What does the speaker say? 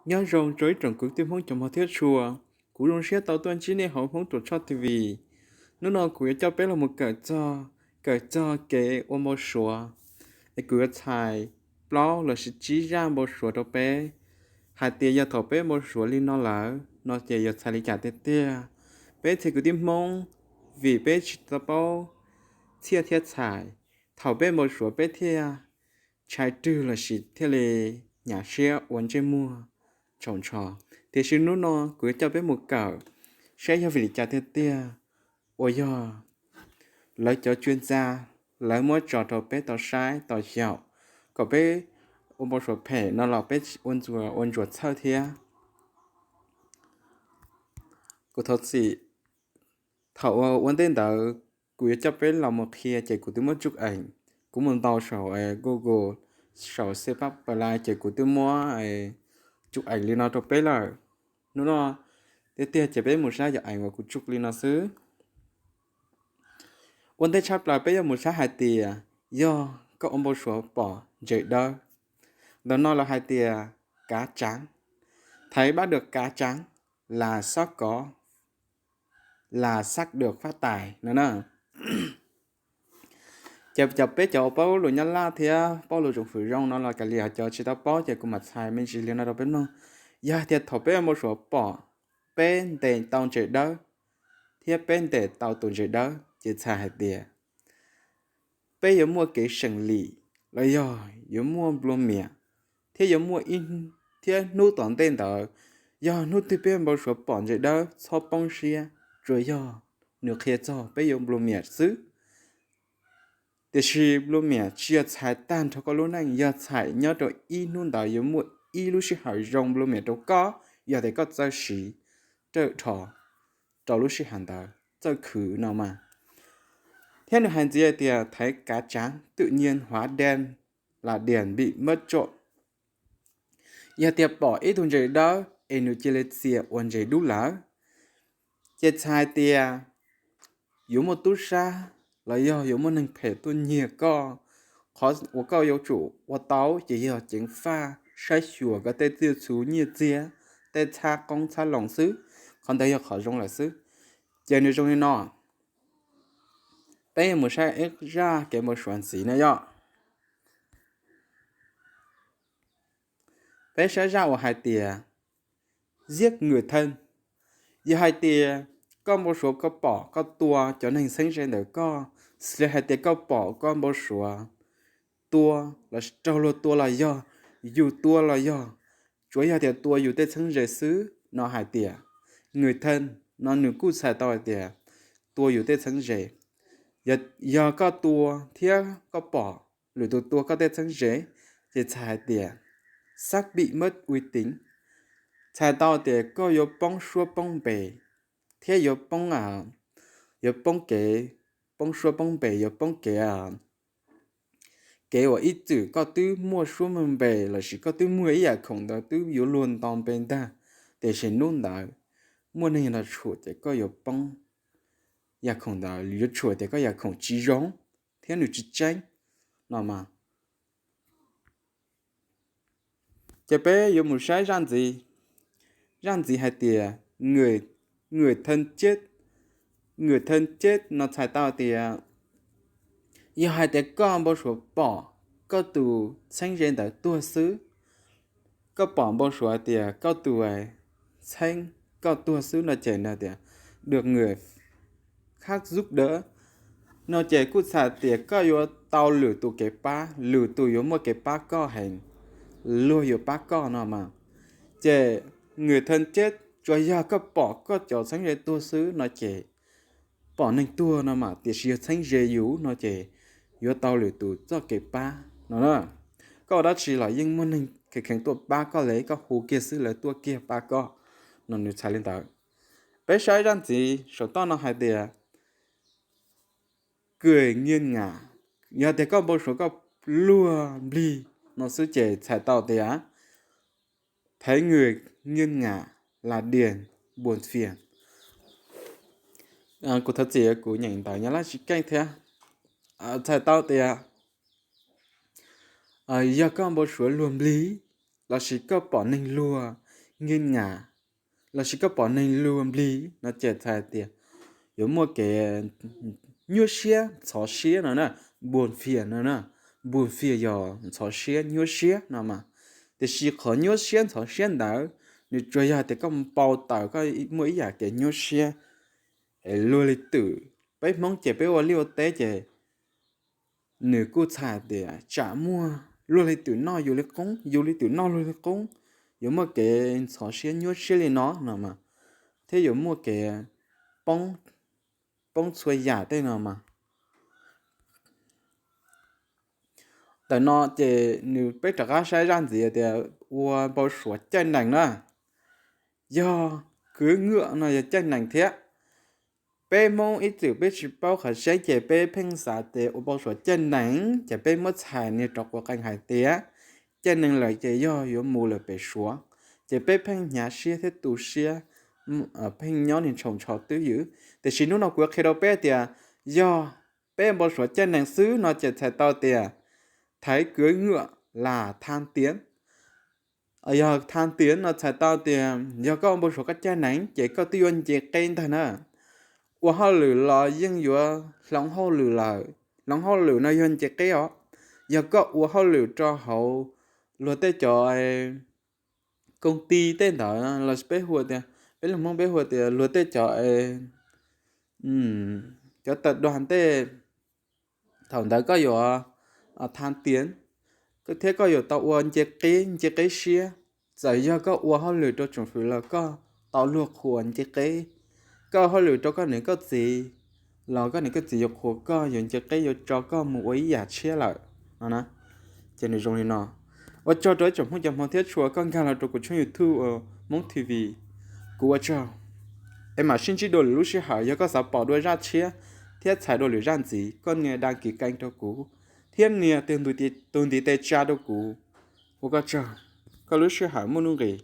Nyob zoo rau ib tsoom kwv tij Hmoob cov mog thiab tshua, kuv zoo siab tau tuaj ntsib nej hauv Hmoob Tuam Tshoj T V. Hnub no kuv yuav coj peb los mus kawm txog, kawm txog kev ua npau suav. Es kuv yuav txhais plaub lossis tsib zaj npau suav rau peb, hais tias yog thaum peb npau suav li no lawm no ces yuav txhais li cas tiag tiag. Peb txhia kwv tij Hmoob, vim peb tsis tau paub txhiaj thiab txhais, thaum peb npau suav peb thiaj ntshai rwg lossis thiaj li hnyav siab ua ntsej muag tsaus ntsho. Tiam sis hnub no kuv yuav coj peb mus kawm saib yog vim li cas tiag tiag uas yog lawv cov tswv ntxa lawv muab tso rau peb tau saib tau xyaum, kom peb ua npau suav phem no los peb ua ntxuav ua ntsuas txhawj thiab. Kuv thov txim, thaum ua ntej ntawd kuv yuav coj peb los mus qhia ces kuv twb muab tsuj ees, kuv mus ntaus saum Google, saum xej pab pawg lais ces kuv twb muab tsuj ees li no rau peb lawm. Hnub no tiag tiag ces peb mus saib cov ees uas kuv tsuj li no xwb. Ua ntej tshaj plaws peb yuav mus saib hais tias yog koj ua npau suav pom ntses dawb, ntawm no lawv hais tias cá trắng, thấy bắt được cá trắng là sắp có, là sắp được phát tài no na. Ces cov peb cov uas paub lus Nyab Laj thiab paub lus tsoom fwm zoo no los kav liam, ho cov tsis tau paub ces kuv mam txhais me ntsis li no rau peb mloog. Yog tias thaum peb ua npau suav pom peb ntes tau ntses dawb thiab peb ntes tau tus ntses dawb ces txhais hais tias peb yuav muaj kev seem lim los yog yuav muaj nplua miam, thiab yuav muaj ib, thiab hnub tom ntej ntawd yog hnub twg peb npau suav pom ntses dawb txhob poob siab, tsuas yog nws qhia txog peb yuav nplua miam xwb. Tiam sis nplua miam tsis yog txhais tag nrho koj lub neej, yog txhais nyob rau ib hnub ntawd yuav muaj ib lub sij hawm zoo nplua miam rau koj, yog tias koj txawj siv rawj rho rau lub sij hawm ntawd txawj khwv no mas. Thiab nws hais ntxiv hais tias thấy cá trắng tự nhiên hóa đen là đèn bị mất trộm. Yog tias pom ib tug ntses dawb es nws cia li txia ua ntses dub lawm, ces txhais tias yuav muaj tub sab los yog yuav muaj neeg phem tuaj nyiag koj. Qhov uas koj yuav tsum ua tau ces yog ceev faj saib xyuas koj tej txij txhu nyiaj txiag, tej txhab qoob txhab loo xwb. Qhov ntawd yog qhov zoo lawm xwb. Ces nws zoo li no, peb yuav mus saib ib zaj kev npau suav ntxiv na yom. Peb saib zaj uas hais tias giết người thân. Yog hais tias koj npau suav koj pom koj tua cov neeg txheeb ze ntawm koj, xws li hais tias koj pom koj npau suav tua los raug luag tua los yog yus tua los yog, tsuav yog tias tua yus tej txheeb ze xwb no hais tias người thân no nws kuj txhais tau hais tias tua yus tej txheeb ze. Yog koj tua thiab koj pom lwm tus tua koj tej txheeb ze, ces txhais hais tias sắp bị mất uy tín, txhais tau tias koj yuav poob suab poob npe thiab yuav poob, yuav poob kev, poob suab poob npe, yuav poob kev, kev uas ib txwm koj twb muaj suab muaj npe lossis koj twb muaj ib yam khoom ntawd twb yuav luag nto npe ntag, tiam sis hnub ntawd muaj neeg los tshuam ces koj yuav poob yam khoom ntawd, yuav tshuam tias koj yam khoom tsis zoo thiab nws tsis tseeb no mas. Ces peb yuav mus saib zaj ntxiv. Zaj ntxiv hais tias người, người thân chết. Người thân chết no txhais tau tias yog hais tias koj npau suav pom koj tus txheeb ze ntawd tuag xwb, koj pom npau suav tias koj tus txheeb koj tuag xwb no ces nws tias được người khác giúp đỡ no ces kuj txhais tias koj yuav tau lwm tus kev pab, lwm tus yuav muaj kev pab koj heev, luag yuav pab koj no mas. Ces người thân chết tsuas yog koj pom koj cov txheeb ze tuag xwb no ces pom neeg tuag no mas, tiam sis yog txheeb ze yus no ces yuav tau lwm tus txoj kev pab no na. Koj ua dab tsi los yeej muaj neeg kheev kheev tuaj pab koj li, koj hu kiag xwb lawv tuaj kiag pab koj no, nws txhais li ntawd. Peb saib zaj ntxiv saum toj no hais tias người nghiêng ngả. Yog tias koj npau suav koj luag nplig no xwb ces txhais tau tias thấy người nghiêng ngả là đèn buồn phiền. Kuv thov txim kuv nyeem ntawv Nyab Laj tsis keej thiab. Txhais tau tias yog koj npau suav luag nplig lossis koj pom neeg luag nkeeg nas, lossis koj pom neeg luag nplig no ces txhais tias yuav muaj kev nyuaj siab ntxhov siab no na, npuas fias no na, npuas fias yog ntxhov siab nyuaj siab no mas. Tiam sis qhov nyuaj siab ntxhov siab ntawd nws tsuas yog tias koj npau taws koj muaj ib yam kev nyuaj siab es luag li twm. Peb Hmoob ces peb ua liaj ua teb ces nws kuj txhais tias tsam muaj luag li twm noj yus li qoob, yus li twm noj luag li qoob, yuav muaj kev ntxhov siab nyuaj siab li no no mas, thiab yuav muaj kev poob txhua yam tej no mas. Ntawm no ces nws peb rov qab saib zaj ntxiv tias ua npau suav caij nees na, yog kwv ngwm no yog caij nees thiab. Peb Hmoob ib txwm peb tsis paub qhov tseeb ces peb pheej xav tias ua npau suav caij nees ces peb muab txhais niag rov quav qees hais tias caij nees lawm ces yog yuav mus lawm pem Suav, ces peb pheej hnyav siab thiab tu siab, pheej nyob niag ntshaus ntsho twj ywm. Tiam sis hnub no kuv yuav qhia rau peb tias yog peb npau suav caij nees xwb no ces txhais tau tias thaiv kwv ngwm las thaj tiav. Yog thaj tiav no txhais tau tias yog koj ua npau suav koj caij nees ces koj twb yuav nce qeb ntag na. Ua hauj lwm los yeej yuav hloov hauj lwm lawm, hloov hauj lwm no yog nce qeb os. Yog koj ua hauj lwm rau hauv luag tej cov koom ti tej ntawd los peb hu tias, peb lus Hmoob peb hu tias luag tej cov, cov tawm duag tej, thaum ntawd koj yuav thaj tiav thiab koj yuav tau ua nce qeb, nce qeb siab. Txawm yog koj ua hauj lwm rau tsoom fwv los koj tau luag qhuas nce qeb. Koj ua hauj lwm rau koj niam koj txiv los koj niam koj txiv yuav qhuas koj, yuav nce qeb, yuav tso koj mus ua ib yam tshiab lawm no na. Ces nws zoo li no. Ua tsaug rau ib tsoom Hmoob cov Hmoob thiab tshua koj nkag los rau kuv tshooj YouTube Hmoob T V. Kuv ua tsaug, es mam sib ntsib dua lwm lub sij hawm. Yog koj xav pom dua zaj tshiab thiab txhais dua lwm zaj ntxiv, koj nias đăng ký kênh rau kuv thiab nias tus ntiv tes tsa rau kuv. Ua koj tsaug, koj lub sij hawm muaj nuj nqis.